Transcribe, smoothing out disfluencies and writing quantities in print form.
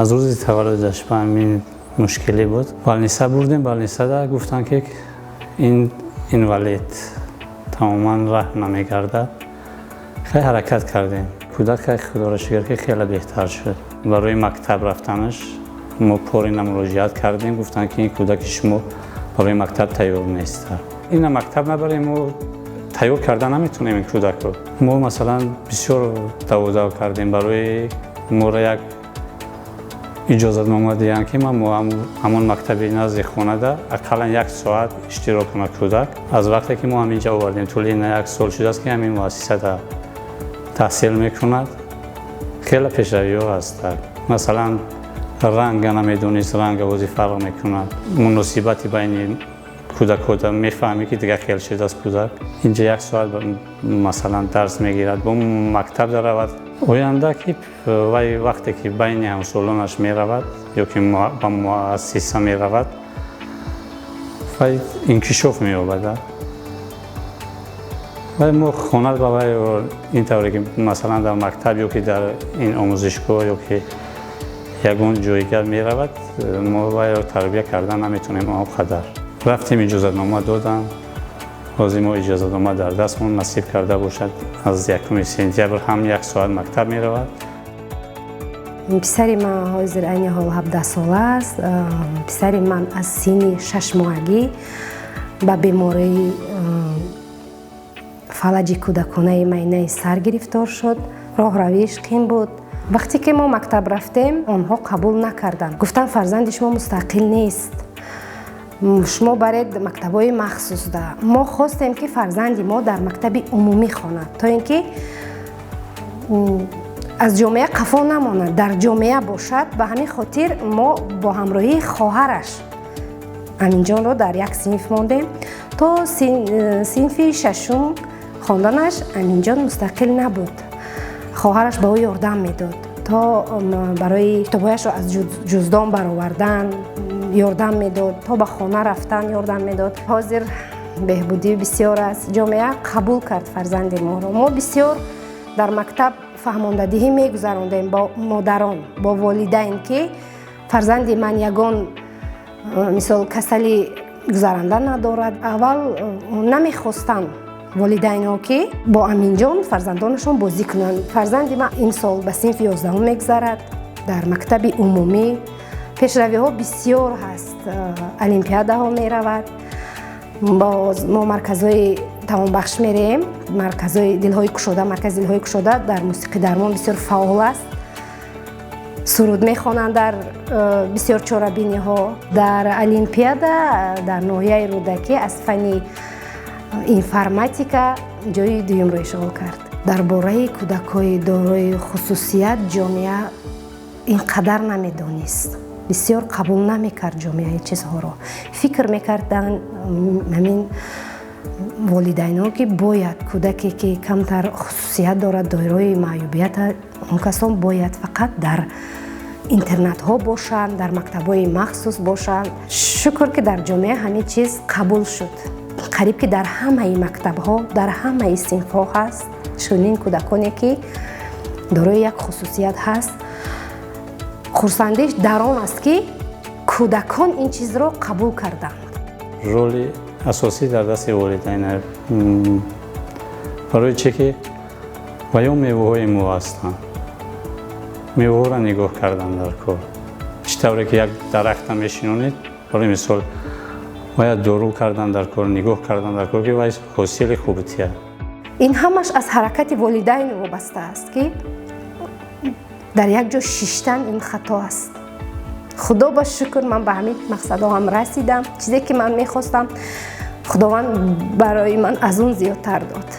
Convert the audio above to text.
Аз рӯзи таваллудаш ба ҳамин мушкилӣ буд. Больница бурдем, больница да гуфтанд, ки ин инвалид, тамоман раҳ намегардад. Хеле ҳаракат кардем, кӯдак, худоро шукр, ки хеле беҳтар шуд. Барои мактаб рафтанаш мо порина муроҷиат кардем, гуфтанд, ки ин кӯдаки шумо барои мактаб тайёр нест, ина мактаб набарем, мо тайёр карда наметонем ин кӯдакро. Мо, масалан, бисёр даводав кардем, барои моро як иҷозатнома диҳанд, ки ман ҳамон мактаби назди хонада ақаллан як соат иштирок кунад кӯдак. Аз вақте ки мо ҳаминҷа овардем, тӯли на як сол шудааст, ки ҳамин муассисада таҳсил мекунад. Хеле пешравиҳо ҳастанд. Масалан, ранга намедонист, ранга бози фарқ мекунад. Муносибати байни кӯдакҳода мефаҳмӣ, ки дигар хел шудааст кӯдак. Инҷа як соат, масалан, дарс мегирад, бо мактаб даравад. Оянда ки вай вақте ки байни ҳамсолонаш меравад ё ки ба муассиса меравад, вай инкишоф меёбад. Вай мо хона ба вай ин тавре ки, масалан, дар мактаб ё ки дар ин омӯзишгоҳ ё ки ягон ҷойгар меравад, мо вайро тарбия кардан наметонем. Он қадар рафтем, иҷозатнома доданд. Ҳозир мо иҷозатнома дар дастмон, насиб карда бошад, аз 1 сентябр ҳам як соат мактаб меравад. Писари ман ҳозир айни ҳол 17-сола аст. Писари ман аз синни 6-моҳагӣ ба бемории фалаҷи кӯдаконаи майнаи сар гирифтор шуд. Роҳравиш қин буд. Вақте ки мо мактаб рафтем, онҳо қабул накарданд, гуфтанд: «Фарзанди шумо мустақил нест, шумо баред мактабҳои махсусда». Мо хостем, ки фарзанди мо дар мактаби умумӣ хонад, то ин ки аз ҷомеа қафо намонад, дар ҷомеа бошад. Ба ҳамин хотир мо бо ҳамроҳии хоҳараш Аминҷонро дар як синф мондем. То синфи шашум хонданаш Аминҷон мустақил набуд, хоҳараш ба ӯ ёрдам медод, то барои китобҳояшро аз ҷуздон баровардан ёрдам медод, то ба хона рафтан ёрдам медод. Ҳозир беҳбудӣ бисёр аст, ҷомеа қабул кард фарзанди моро. Мо бисёр дар мактаб фаҳмондадиҳӣ мегузарондем бо модарон, бо волидайн, ки фарзанди ман ягон, мисол, касали гузаранда надорад. Аввал намехостанд волидайнҳо, ки бо Аминҷон фарзандонашон бозӣ кунанд. Фарзанди ман имсол ба синфи 11-ум мегузарад дар мактаби умумӣ. Пешравиҳо бисёр ҳаст, олимпиадаҳо меравад. Боз мо марказҳои тавонбахш мерем, марказҳои дилҳои кушода. Маркази дилҳои кушода дар мусиқӣ дармон бисёр фаъол аст, суруд мехонанд дар бисёр чорабиниҳо. Дар олимпиада дар ноҳияи Рӯдакӣ аз фанни информатика ҷои дуюмро ишғол кард. Дар бораи кӯдакҳои дорои хусусият ҷомеа ин қадар намедонист, бисёр қабул намекард ҷомеаи чизҳоро. Фикр мекарданд ҳамин волидайнҳо, ки бояд кӯдаке, ки камтар хусусият дорад, дорои маъюбият, он касон бояд фақат дар интернатҳо бошанд, дар мактабҳои махсус бошанд. Шукр, ки дар ҷомеа ҳамин чиз қабул шуд. Қариб ки дар ҳамаи мактабҳо, дар ҳамаи синфҳо ҳаст чунин кӯдаконе, ки дорои як хусусият ҳаст. Хурсандиш дар он аст, ки кӯдакон ин чизро қабул карданд. Роли асосӣ дар дасти волидайн, барои чӣ ки ваё меваҳои мо ҳастанд. Меваҳоро нигоҳ кардан дар кор. Чӣ тавре ки як дарахта мешинонед, барои мисол, бояд дору кардан дар кор, нигоҳ кардан дар кор, ки вай ҳосили хуб тиҳад. Ин ҳамаш аз ҳаракати волидайн вобаста аст, ки дар як ҷо шиштан ин хато аст. Худо ба шукр, ман ба ҳамин мақсадҳо ҳам расидам. Чизе ки ман мехостам, Худованд барои ман аз он зиёдтар дод.